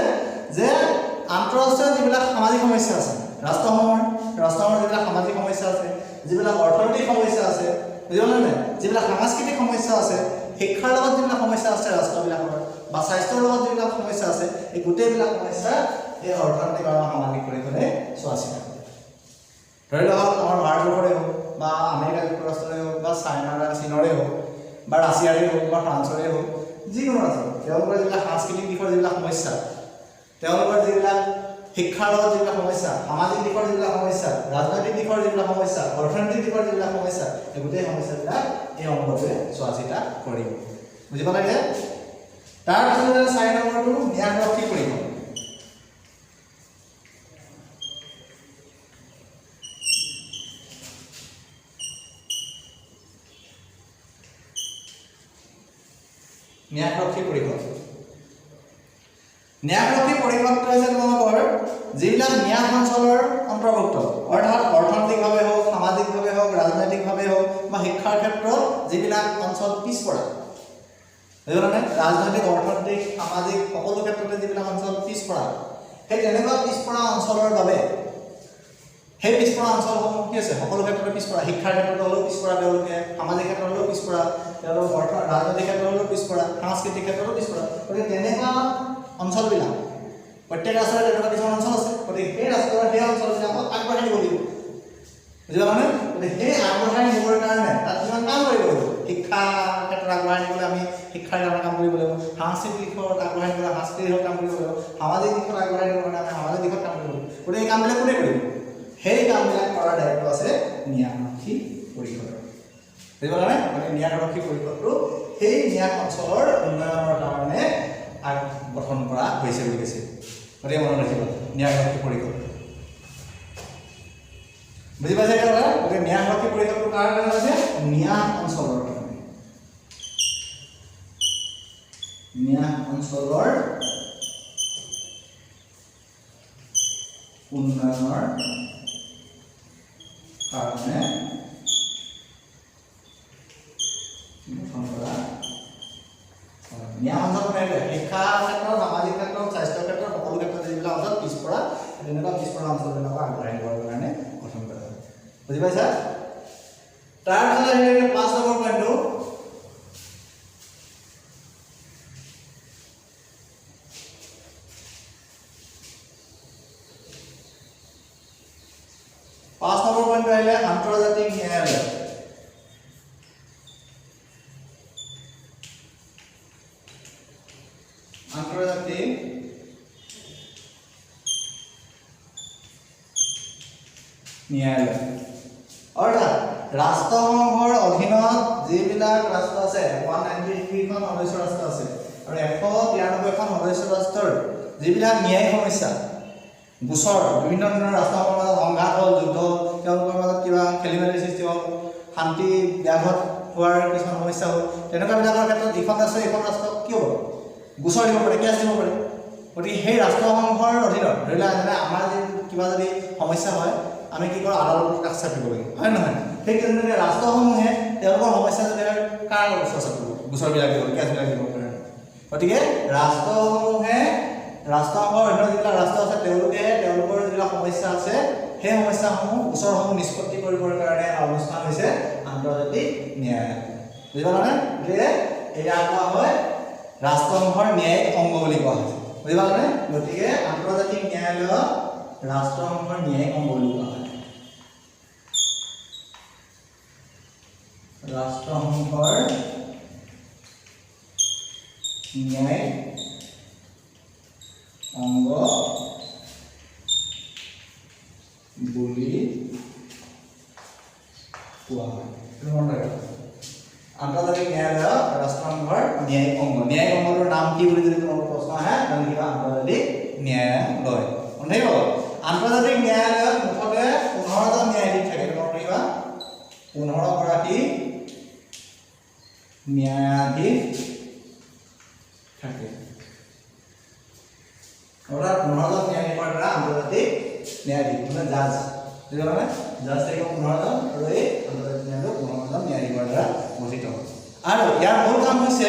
যে আন্তঃৰাষ্ট্ৰীয় যিবিলাক সামাজিক সমস্যা আছে, ৰাষ্ট্ৰসমূহৰ যিবিলাক সামাজিক সমস্যা আছে, যিবিলাক অৰ্থনৈতিক সমস্যা আছে, বুজি পালা নাই, যিবিলাক সাংস্কৃতিক সমস্যা আছে, শিক্ষাৰ লগত যিবিলাক সমস্যা আছে ৰাষ্ট্ৰবিলাকৰ, বা স্বাস্থ্যৰ লগত যিবিলাক সমস্যা আছে, এই গোটেইবিলাক সমস্যা এই অৰ্থনৈতিক আৰু সামাজিক পৰিষদে চোৱা চিতা কৰে। ধৰি লওক আমাৰ ভাৰতবৰ্ষৰে হওক বা আমেৰিকা যুক্তৰাষ্ট্ৰৰে হওক বা চীনৰে হওক বা ৰাছিয়াৰে হওক বা ফ্ৰান্সৰে হওক, যিকোনো ৰাষ্ট্ৰ, তেওঁলোকৰ যিবিলাক সাংস্কৃতিক দিশৰ যিবিলাক সমস্যা, তেওঁলোকৰ যিবিলাক শিক্ষাৰ লগত যিবিলাক সমস্যা, সামাজিক দিশৰ যিবিলাক সমস্যা, ৰাজনৈতিক দিশৰ যিবিলাক সমস্যা, অৰ্থনৈতিক দিশৰ যিবিলাক সমস্যা, এই গোটেই সমস্যাবিলাক এই অংগটোৱে চোৱা চিতা কৰিব। বুজি পালা এতিয়া? তাৰপিছতে 4 নম্বৰটো ন্যাসৰক্ষী পৰিষদ। ন্যাসৰক্ষী পৰিষদ, ন্যাসৰক্ষী পৰিষদটো হৈছে তোমালোকৰ যিবিলাক ন্যাস অঞ্চলৰ অন্তৰ্ভুক্ত, অৰ্থাৎ অৰ্থনৈতিকভাৱে হওক, সামাজিকভাৱে হওক, ৰাজনৈতিকভাৱে হওক বা শিক্ষাৰ ক্ষেত্ৰত যিবিলাক অঞ্চল পিছপৰা, বুজিলানে? ৰাজনৈতিক, অৰ্থনৈতিক, সামাজিক সকলো ক্ষেত্ৰতে যিবিলাক অঞ্চল পিছপৰা, সেই তেনেকুৱা পিছপৰা অঞ্চলৰ বাবে সেই পিছপৰা অঞ্চলসমূহ কি আছে, সকলো ক্ষেত্ৰতে পিছপৰা, শিক্ষাৰ ক্ষেত্ৰত হ'লেও পিছপৰা তেওঁলোকে, সামাজিক ক্ষেত্ৰত হ'লেও পিছপৰা, তেওঁলোক অৰ্থ ৰাজনৈতিক ক্ষেত্ৰত হ'লেও পিছপৰা, সাংস্কৃতিক ক্ষেত্ৰতো পিছপৰা। গতিকে তেনেকুৱা অঞ্চলবিলাক, প্ৰত্যেক ৰাষ্ট্ৰৰে তেনেকুৱা কিছুমান অঞ্চল আছে, গতিকে সেই ৰাষ্ট্ৰৰ সেই অঞ্চলবিলাকক আগবঢ়াই নিব লাগিব। বুজি পালানে? গতিকে সেই আগবঢ়াই নিবৰ কাৰণে তাত কিছুমান কাম কৰিব লাগিব। শিক্ষা ক্ষেত্ৰত আগবঢ়াই নিবলৈ আমি শিক্ষাৰ কাৰণে কাম কৰিব লাগিব, সাংস্কৃতিক দিশত আগবঢ়াই নিবলৈ সাংস্কৃতিক দিশত কাম কৰিব লাগিব, সামাজিক দিশত আগবঢ়াই নিবৰ কাৰণে আমি সামাজিক দিশত কাম কৰিব লাগিব। গতিকে এই কামবিলাক কোনে কৰিব? সেই কামবিলাক কৰাৰ দায়িত্ব আছে ন্যাসৰক্ষী পৰিষদৰ। বুজি পালানে? গতিকে ন্যাসৰক্ষী পৰিষদটো সেই ন্যাস অঞ্চলৰ উন্নয়নৰ কাৰণে আগ গঠন কৰা হৈছে বুলি কৈছে। গতিকে মনত ৰাখিবা ন্যাসৰক্ষী পৰিষদ। বুজি পাইছে এতিয়া কথা? গতিকে ন্যাসৰক্ষী পৰিষদটো কাৰ কাৰণে হৈছে? ন্যাস অঞ্চলৰ কাৰণে, ন্যাস অঞ্চলৰ উন্নয়নৰ কাৰণে গঠন কৰা হয়। ন্যাস অঞ্চল মানে শিক্ষা ক্ষেত্ৰত, সামাজিক ক্ষেত্ৰত, স্বাস্থ্য ক্ষেত্ৰত, সকলো ক্ষেত্ৰত যিবিলাক অঞ্চল পিছপৰা, তেনেকুৱা পিছপৰা অঞ্চলবিলাকক আগবঢ়াই নিবৰ কাৰণে গঠন কৰা হয়। বুজি পাইছা? তাৰপিছত আহিলে 5 নম্বৰ পইণ্টটো, পাঁচ নম্বৰ পইণ্টটো আহিলে আন্তৰ্জাতিক ন্যায়ালয়। আন্তৰ্জাতিক ন্যায়ালয় অৰ্থাৎ ৰাষ্ট্ৰসংঘৰ অধীনত যিবিলাক ৰাষ্ট্ৰ আছে, 193খন সদস্য ৰাষ্ট্ৰ আছে আৰু 193খন সদস্য ৰাষ্ট্ৰৰ যিবিলাক ন্যায়িক সমস্যা, গোচৰ, বিভিন্ন ধৰণৰ ৰাষ্ট্ৰসমূহৰ মাজত সংঘাত হ'ল, যুদ্ধ হ'ল, তেওঁলোকৰ মাজত কিবা খেলি মেলিৰ সৃষ্টি হ'ল, শান্তি ব্যাঘাত হোৱাৰ কিছুমান সমস্যা হ'ল, তেনেকুৱাবিলাকৰ ক্ষেত্ৰত ইখন ৰাষ্ট্ৰই ইখন ৰাষ্ট্ৰক কি হ'ব, গোচৰ দিব পাৰে, কেছ দিব পাৰে। গতিকে সেই ৰাষ্ট্ৰসংঘৰ অধীনত ধৰি লোৱা যেনে আমাৰ যি কিবা যদি সমস্যা হয়, আমি কি কৰোঁ, আদালতৰ কাষ চাপিব লাগে, হয় নহয়? ঠিক তেনেদৰে ৰাষ্ট্ৰসমূহে তেওঁলোকৰ সমস্যা যদি হয় কাৰ ওচৰ চাপিব, গোচৰবিলাক দিব, কেছবিলাক দিব কাৰণে। গতিকে ৰাষ্ট্ৰসমূহে, ৰাষ্ট্ৰসংঘৰ অধীনত যিবিলাক ৰাষ্ট্ৰ আছে, তেওঁলোকে তেওঁলোকৰ যিবিলাক সমস্যা আছে সেই সমস্যাসমূহ, গোচৰসমূহ নিষ্পত্তি কৰিবৰ কাৰণে এটা অনুষ্ঠান হৈছে আন্তৰ্জাতিক ন্যায়ালয়। বুজি পালানে? গতিকে এয়া কোৱা হয় ৰাষ্ট্ৰসংঘৰ ন্যায়িক অংগ বুলি কোৱা হৈছে। বুজি পালানে? গতিকে আন্তৰ্জাতিক ন্যায়ালয়ক ৰাষ্ট্ৰসংঘৰ ন্যায়িক অংগ বুলি কোৱা হয়। ৰাষ্ট্ৰসংঘৰ ন্যায়িক অংগ বুলি কোৱা হয়। মনত ৰাখিবা, আন্তৰ্জাতিক ন্যায়ালয়ক ৰাষ্ট্ৰসংঘৰ ন্যায়িক অংগ। ন্যায়িক অংগটোৰ নাম কি বুলি যদি তোমালোকৰ প্ৰশ্ন আহে, তেন্তে লিখিবা আন্তৰ্জাতিক ন্যায়ালয়। মনত থাকিব? আন্তৰ্জাতিক ন্যায়ালয়ত মুঠতে 15জন ন্যায়াধীশ থাকে। মনত ৰাখিবা, 15গৰাকী ন্যায়াধীশ থাকে। অৰ্থাৎ 15জন ন্যায়াধীশৰ দ্বাৰা আন্তৰ্জাতিক ন্যায়াধীশ মানে জাজ, বুজি পালানে? জাজ থাকিব 15জন আৰু এই আন্তৰ্জাতিক ন্যায়ালয় 15জন ন্যায়াধীশৰ দ্বাৰা গঠিত হয়। আৰু ইয়াৰ মূল কাম হৈছে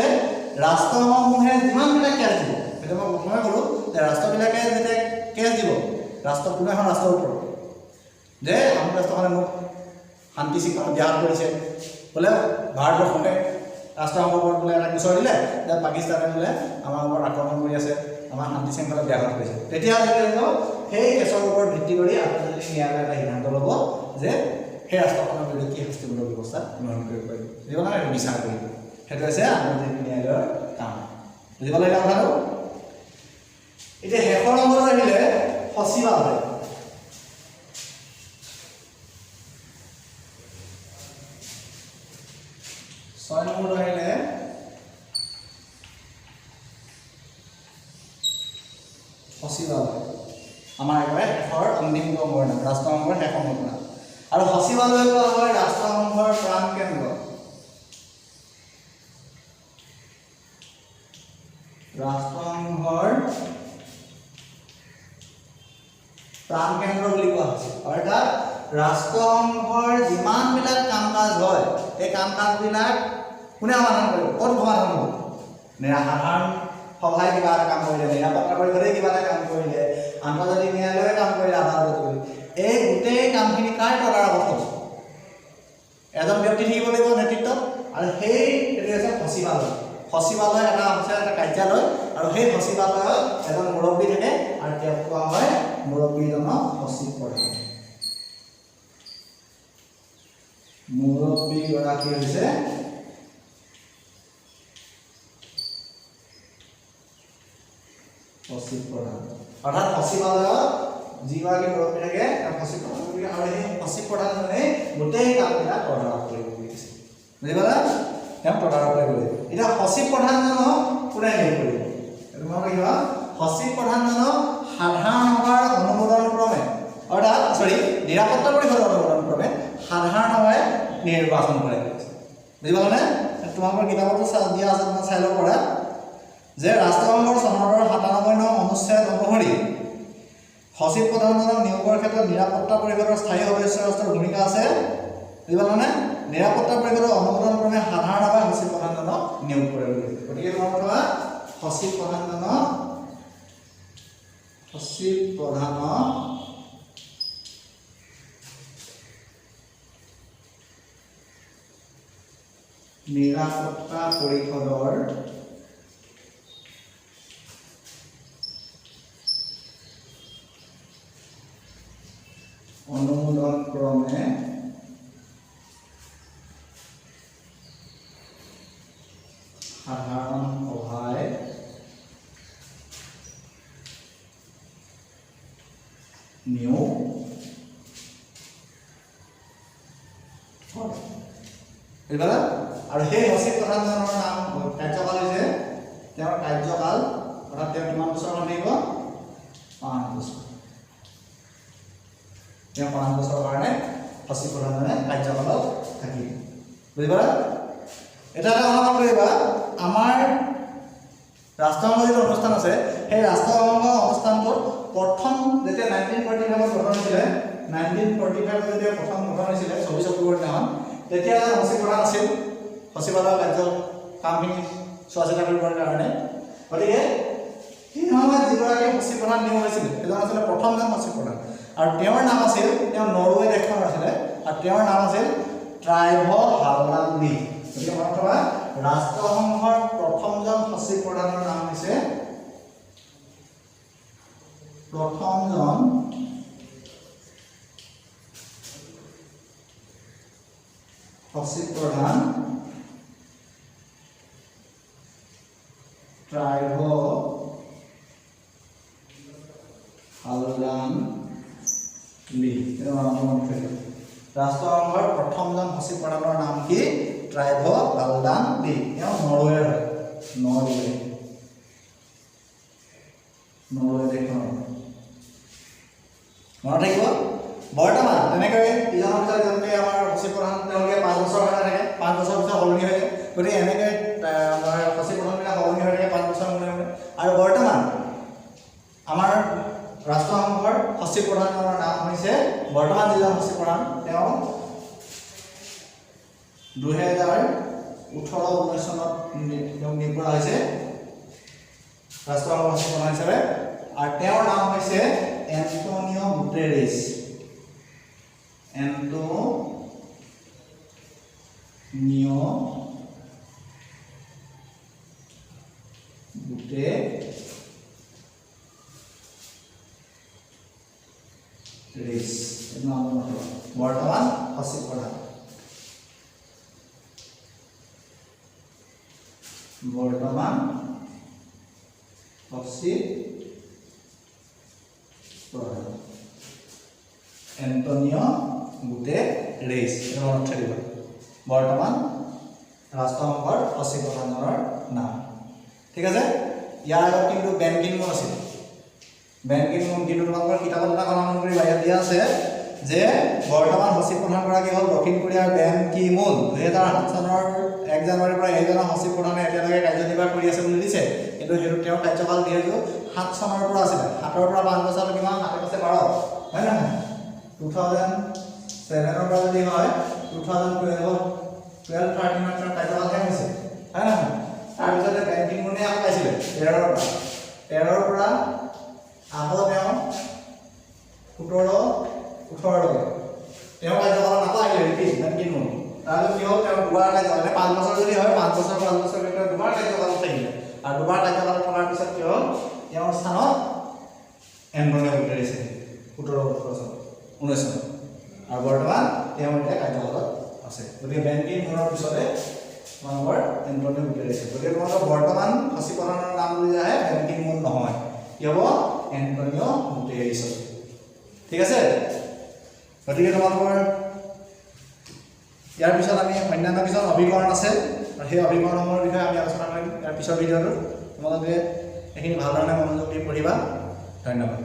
ৰাষ্ট্ৰসমূহে যিমানবিলাক কেছ দিব, সেইটো মই প্ৰথমে ক'লোঁ যে ৰাষ্ট্ৰবিলাকে যেতিয়া কেছ দিব, ৰাষ্ট্ৰ কোনো এখন ৰাষ্ট্ৰৰ ওপৰত যে আমুক ৰাষ্ট্ৰখনে মোক শান্তি শৃংখলা ব্যাঘাত কৰিছে, বোলে ভাৰতবৰ্ষতে ৰাষ্ট্ৰসংঘৰ ওপৰত বোলে এটা গোচৰ দিলে যে পাকিস্তানে বোলে আমাৰ ওপৰত আক্ৰমণ কৰি আছে, আমাৰ শান্তি শৃংখলা ব্যাঘাত কৰিছে, তেতিয়াহ'লে কি হ'ব, সেই কেছৰ ওপৰত ভিত্তি কৰি আন্তৰ্জাতিক ন্যায়ালয়ে এটা সিদ্ধান্ত ল'ব যে সেই ৰাষ্ট্ৰখনৰ বিৰুদ্ধে কি শাস্তিমূলক ব্যৱস্থা গ্ৰহণ কৰিব পাৰিব, বুজি পালা? সেইটো বিচাৰ কৰিব। সেইটো হৈছে আন্তৰ্জাতিক ন্যায়ালয়ৰ কাম। বুজি পালা এতিয়া কথাটো? এতিয়া শেষৰ অংশটো আহিলে সচিবালয়। ছয় নম্বৰটো আহিলে সচিবালয়, আমাৰ একেবাৰে শেষৰ অন্তিমটো অংগৰ নাম, ৰাষ্ট্ৰসংঘৰ শেষ অংগটোৰ নাম। আৰু সচিবালয় কোৱা হয় ৰাষ্ট্ৰসংঘৰ প্ৰাণকেন্দ্ৰ। ৰাষ্ট্ৰসংঘৰ প্ৰাণকেন্দ্ৰ বুলি কোৱা হৈছে। অৰ্থাৎ ৰাষ্ট্ৰসংঘৰ যিমানবিলাক কাম কাজ হয়, এই কাম কাজবিলাক কোনে সমাধান কৰিব, ক'ত সমাধান হ'ব? সাধাৰণ সভাই কিবা এটা কাম কৰিলে, নিৰাপত্তা পৰিষদে কিবা এটা কাম কৰিলে, আন্তৰ্জাতিক ন্যায়ালয়ে কাম কৰিলে, আদালতে কৰিলে, এই গোটেই কামখিনি কাৰ তদাৰকত হ'ব? এজন ব্যক্তি থাকিব লাগিব নেতৃত্বত, আৰু সেই সেইটো হৈছে সচিবালয়। সচিবালয় এটা হৈছে এটা কাৰ্যালয়, আৰু সেই সচিবালয়ত এজন মুৰব্বী থাকে আৰু তেওঁক কোৱা হয় মুৰব্বীজনক সচিব প্ৰধান। মুৰব্বীগৰাকী হৈছে সচিব প্ৰধান। অৰ্থাৎ সচিবালয়ত যিগৰাকী মুৰব্বী থাকে তেওঁ সচিব প্ৰধান বুলি, আৰু সেই সচিব প্ৰধানজনে গোটেই কামবিলাক তদাৰক কৰিব বুলি কৈছে। বুজি পালা? তেওঁ তদাৰক কৰিব লাগিব। এতিয়া সচিব প্ৰধানজনক কোনে নিয়োগ কৰিব? এইটো মনত ৰাখিবা, সচিব প্ৰধানজনক সাধাৰণ সভাৰ অনুমোদন ক্ৰমে, অৰ্থাৎ চৰি নিৰাপত্তা পৰিষদৰ অনুমোদন ক্ৰমে সাধাৰণ সভাই নিৰ্বাচন কৰে। বুজি পালানে? তোমালোকৰ কিতাপতো দিয়া আছে, তোমাক চাই ল'ব পাৰা। যে ৰাষ্ট্ৰসংঘৰ চনদৰ 97 নং অনুচ্ছেদ অনুসৰি সচিব প্ৰধানজনক নিয়োগৰ ক্ষেত্ৰত নিৰাপত্তা পৰিষদৰ স্থায়ী সদস্য ৰাষ্ট্ৰৰ ভূমিকা আছে। বুজি পালানে? নিৰাপত্তা পৰিষদৰ অনুমোদন ক্ৰমে সাধাৰণ সভাই সচিব প্ৰধানজনক নিয়োগ কৰে বুলি। গতিকে মনত থবা, সচিব প্ৰধানজনক সচিব প্ৰধানক নিৰাপত্তা পৰিষদৰ অনুমোদন ক্ৰমে সাধাৰণ সভাই নিয়োগ কৰে। বুজি পালা? আৰু সেই সচিব প্ৰধানজনৰ নাম কাৰ্যকাল হৈছে, তেওঁৰ কাৰ্যকাল অৰ্থাৎ তেওঁ কিমান বছৰ মান থাকিব? 5 বছৰ। তেওঁ 5 বছৰৰ কাৰণে সচিব প্ৰধানজনে কাৰ্যকালত থাকিব। বুজি পালা? এটা এটা কথা মন কৰিবা, আমাৰ ৰাষ্ট্ৰসংঘ যিটো অনুষ্ঠান আছে, সেই ৰাষ্ট্ৰসংঘ অনুষ্ঠানটোত প্ৰথম যেতিয়া 1945ত গঠন হৈছিলে, 1945ত যেতিয়া প্ৰথম গঠন হৈছিলে 24 অক্টোবৰ দিনাখন, তেতিয়া এজন সচিব প্ৰধান আছিল, সচিবালয়ৰ কাৰ্য কামখিনি চোৱা চিতা কৰিবৰ কাৰণে। গতিকে সেই সময়ত যিগৰাকী সচিব প্ৰধান নিয়োগ হৈছিলে, সেইজন আছিলে প্ৰথমজন সচিব প্ৰধান, আৰু তেওঁৰ নাম আছিল, তেওঁ নৰৱে দেশখনৰ আছিলে, আৰু তেওঁৰ নাম আছিল ট্ৰাইভ হালদান লি। গতিকে মনত থবা, ৰাষ্ট্ৰসংঘৰ প্ৰথমজন সচিব প্ৰধানৰ নাম হৈছে, প্ৰথমজন সচিব প্ৰধান ট্ৰাইভ হালদান লি। ৰাষ্ট্ৰসংঘৰ প্ৰথমজন সচিব প্ৰধানৰ নাম কি? ট্ৰাইভ হালদান লি। তেওঁ নৰৱেৰ হয়, নৰৱে, নৰৱে দেশখনৰ। মনত থাকিব। বৰ্তমান তেনেকৈ ইজনৰ পিছত ইজনকৈ আমাৰ সচিব প্ৰধান তেওঁলোকে 5 বছৰৰ কাৰণে থাকে, 5 বছৰৰ পিছত সলনি হৈ যায়। গতিকে এনেকৈ আমাৰ সচিব প্ৰধানবিলাক সলনি হৈ থাকে 5 বছৰৰ মূৰে মূৰে। আৰু বৰ্তমান আমাৰ ৰাষ্ট্ৰসংঘৰ সচিব প্ৰধানৰ নাম হৈছে, বৰ্তমান যিজন সচিব প্ৰধান তেওঁ 2018-19 চনত তেওঁক নিয়োগ কৰা হৈছে ৰাষ্ট্ৰসংঘৰ সচিব প্ৰধান হিচাপে, আৰু তেওঁৰ নাম হৈছে এণ্টনিঅ' গুটেৰেছ। এণ্টনিঅ' গুটেৰেছ, এইটো নাম মনত ৰাখিব, বৰ্তমান সচিব প্ৰধান, বৰ্তমান সচিব প্ৰধান এণ্টনিঅ' গুটেৰেছ, এইটো মনত থাকিব, বৰ্তমান ৰাষ্ট্ৰসংঘৰ সচিব প্ৰধানৰ নাম। ঠিক আছে। ইয়াৰ আগত কিন্তু বেন কি মুন আছিল, বেন কি মুন। কিন্তু তোমালোকৰ কিতাপত এটা কথা মন কৰিবা, ইয়াত দিয়া আছে যে বৰ্তমান সচিব প্ৰধানগৰাকী হ'ল দক্ষিণ কোৰিয়াৰ বেন কি মুন। 2007 চনৰ 1 জানুৱাৰীৰ পৰা এইজন সচিব প্ৰধানে এতিয়ালৈকে কাৰ্যনিৰ্বাহ কৰি আছে বুলি দিছে, কিন্তু সেইটো তেওঁৰ কাৰ্যকাল যিহেতু 7 চনৰ পৰা আছিলে, 7ৰ পৰা 5 বছৰ কিমান, 7 পাঁচে 12, হয় নহয়? 2007ৰ পৰা যদি হয় 2012, 13ত তেওঁৰ কাৰ্যকাল শেষ হৈছে, হয় নহয়? তাৰপিছতে বেন কি মুনে আকৌ পাইছিলে 13ৰ পৰা, 13ৰ পৰা আকৌ তেওঁ 17 18লৈকে তেওঁ কাৰ্যকালত আকৌ আহিলে ৰিপিট বেন কি মুন। তাৰপিছত কি হ'ল, তেওঁ দুবাৰ কাৰ্যকাল, মানে 5 বছৰ যদি হয় 5 বছৰ 5 বছৰ তেওঁ দুবাৰ কাৰ্যকালত থাকিলে, আৰু দুবাৰ কাৰ্যকালত থকাৰ পিছত কি হ'ল, তেওঁৰ স্থানত এণ্টনিঅ' গুটেৰেছ আহিল 17 18 চনত, 19 চনত, আৰু বৰ্তমান তেওঁ এতিয়া কাৰ্যকালত আছে। গতিকে বেন কি মুনৰ পিছতে তোমালোকৰ এণ্টনিঅ' গুটেৰেছ। গতিকে তোমালোকৰ বৰ্তমান সচিব প্ৰধানৰ নাম যদি আহে বেন কি মুন নহয়, কি হ'ব? Antonio' Guterres. ঠিক আছে। গতিকে তোমালোকৰ ইয়াৰ পিছত আমি অন্যান্য কিছুমান অভিকৰণ আছে, আৰু সেই অভিকৰণসমূহৰ বিষয়ে আমি আলোচনা কৰিম ইয়াৰ পিছৰ ভিডিঅ'টোত। তোমালোকে এইখিনি ভালধৰণে মনোযোগ দি পঢ়িবা। ধন্যবাদ।